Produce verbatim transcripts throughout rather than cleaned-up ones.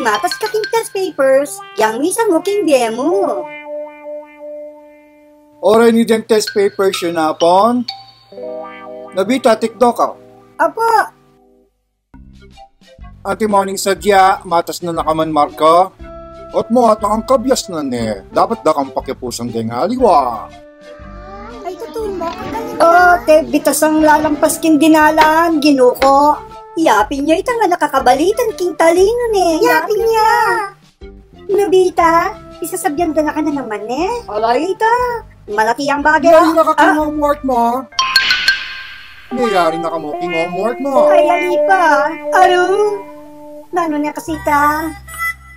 Matas ka king test papers, yang misan mu king bie mu. Oras ne deng test papers yu, Apon. Nobita, tikdo ka. Apo. Antimong sadya, matas na na ka man marka. At mo, at ang kabiasnan ne, dapat da kang pakipusan deng aliwa. Ay, tutu mu, ang galing. O, te, bitasang lalampas king dinalan, Ginu ku. Yapin ya ita nga nakakabalitan king talinu ne. Yapin ya. Nobita, isasabian da na ka na naman, e. Ala, ita. Malaki yang bagay. Yari na ka king homework mu. Yari na ka mu king homework mu. Ay, ali pa. Aru. Nanu ne kasi ita?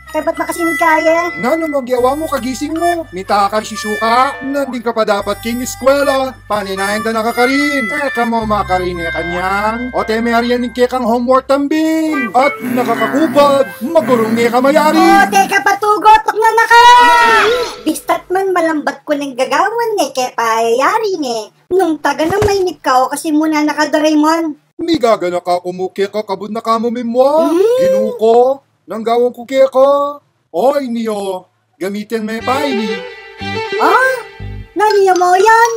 Kaybat na kasi ing kaya. Nanu, magyawa mu, kagising mu. Mita ka ri Shizuka? Nandin ka pa dapat king eskwela. Paninayan da na ka karin. Keka mu, makarine ka niyan. O, te, meyari yan ing kekang homework tambing. At nakakakubad, magurung ne ka mayari. O, te, kapatugot, tukla na ka. Bista't man malambat ku neng gagawan ne, ke pa yari ne. Nung taga na, mainit ka, o kasi mu na naka, Doraemon. Migaganaka ku mu keka kabud na ka mu mimua. Hmm? Ginu ku, nanu gawan ku keka? Oy, ini o, gamitan me pa ini. A? Nanu ya mu yan?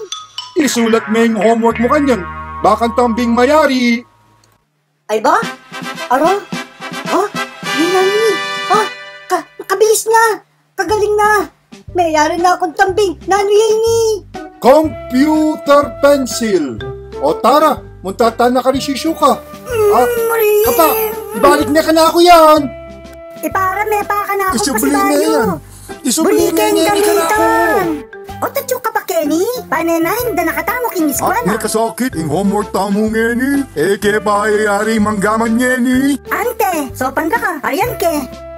Isulat me ing homework mu kanyan. Bakang tambing mayari. Ay ba? Ara? A? Ini na ini. A? Ka-, kabilis na. Kagaling na. Meyari na kung tambing. Nanu ya ini? Computer pencil. O tara, munta tana kari Shizuka. Mm, a, Maria. Kapa, ibalik ne kanaku yan. Ipara me pa kanaku. Isubli ne pasibayu yan. Isubli ne yan kanaku. O, tatsu ka pa keni. Paninayan da na ka tamu king eskwela. At ne kasakit ing homework tamu ngeni. E ke pa yayari manggaman ngeni. Ante, sopan da ka. Arian ke.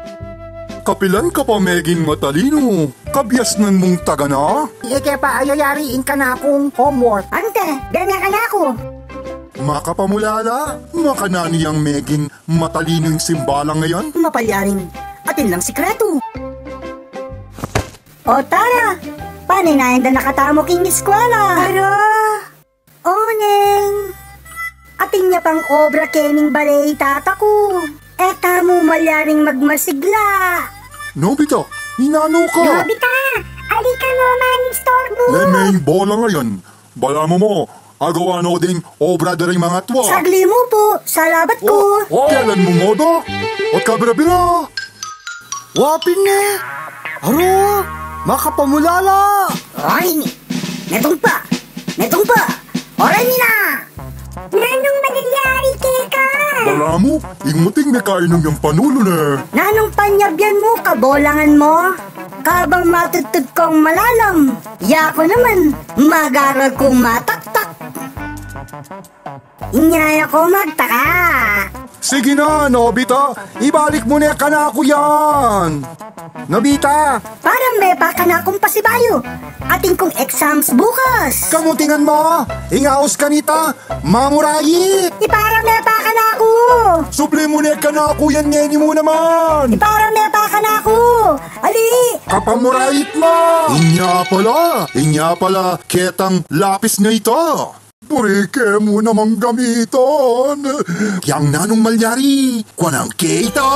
Kapilan ka pa meging matalinu? Kabiasnan mung taga na? E ke pa yayari ing kanakung homework. Ante, bie me kanaku. Makapamulala, makananu yang meging matalinu ing simbalang a yan? Mapalyaring atin lang sikretu. O tara, paninayan da na ka tamu king eskwela. Ara. O Neng, atin ya pang obra kening bale i tata ku. E tamu malyaring magmasigla. Nobita, inanu ka? Nobita, ali ka no man, istorbu. Leme ing bolang a yan. Balamu mu, agawa no ding obra da ring mangatua. Sagli mu pu, salabat ku. O, o, kelan mu mu da? Ot kabira-bira. Wa pin ne. Aru, makapamulala. Ay, metung pa. Metung pa. Oray mi na. Nanung mangyayari keka? Balamu, ing muting mekainum yang panulu ne. Nanung panyabyan mu, kabolangan mu? Kabang matudtud kung malalam, yaku naman, mag-aral kung mataktak. Inya ya ku magtaka. Sige na, Nobita, ibalik mu ne kanaku yan. Nobita! Paran me pa kanakung pasibayu. Atin kung exams bukas. Kamutingan mu, ing aus kanita, mamurait. Iparan me pa kanaku. Subli mu ne kanaku yan ngeni mu naman. Iparan me pa kanaku. Ali. Kapamurait mu. Inya pala, inya pala, ketang lapis na ita. Buri ke mu namang gamitan. Yang nanung malyari, kuanan ke ita.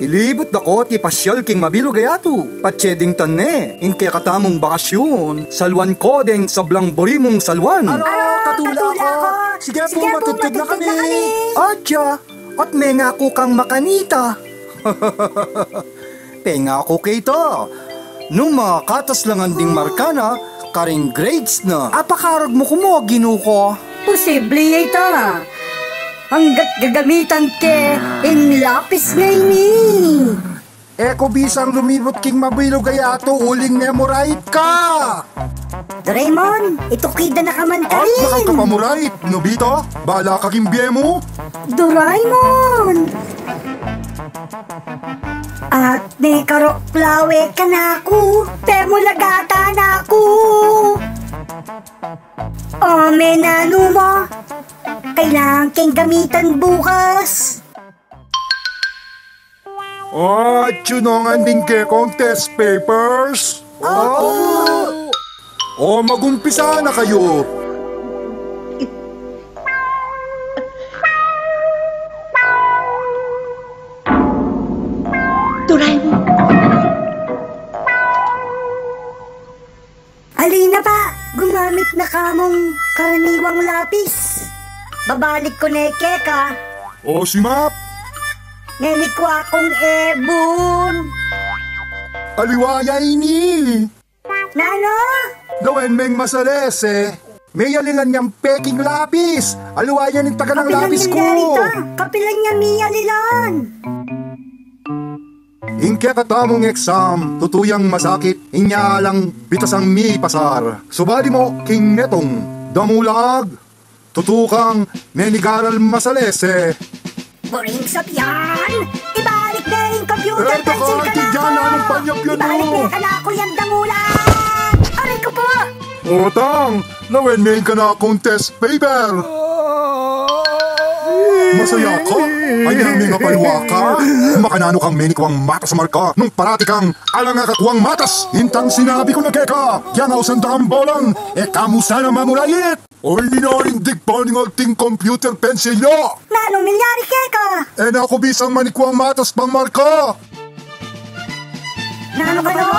Ilibut da ko ti pasyal king mabilug a yatu, patse ding tanne, ing kekatamung bakasyun, salwan ko deng sablang buri mung salwan. Aro, katula ko. Sige pu, matudtud na kami. Atya, at mengaku kang makanita. Pengaku ke ita, nung makatas la ngan ding marka na, karing grades na. Apakarag mu ku mu, Ginu ku. Posible ya ita. Anggat gagamitan ke ing lapis ngeni. E ku bisang lumibut king mabilug a yatu uling memorite ka. Doraemon, itukid da na ka man karin. At makakapamurait, Nobita, bala ka king bie mu. Doraemon! At mekarok lawe kanaku, pemulagatan aku. O, menanu mu? Kailangan keng gamitan bukas. Atyu no ngan ding kekong test papers. Opo. O, magumpisa na kayu. Gumamit na ka mung karaniwang lapis. Babalik ku ne keka. O, si Map. Menikwa kung ebun. Aliwa ya ini. Nanu? Lawen meng masalese. Meyalilan yang peking lapis. Aliwa ya ning taganang lapis ku. Kapilan ya meyalilan. Ing kekatamung exam, tutu yang masakit, inya lang pitasang mipasar. Subali mu king metung, damulag, tutu kang menigaral masalese. Buring sabian, ibalik ne ing computer pencil kanaku. Ibalik ne kanaku yang damulag. Aray ku pu! Otang, lawen me ing kanakung test paper. Masaya ka? Anya meng apaliwa ka? Makananu kang menikwang matas a marka nung parati kang alang akakuang matas? Intang sinabi ku na keka, yang ausan dang bolang, e ka mu sana mamulait. Oy, ninarindig pa ning alting computer pencil ya. Nanung milyari keka? E na ku bisang manikwang matas pang marka. Nanu ka daw?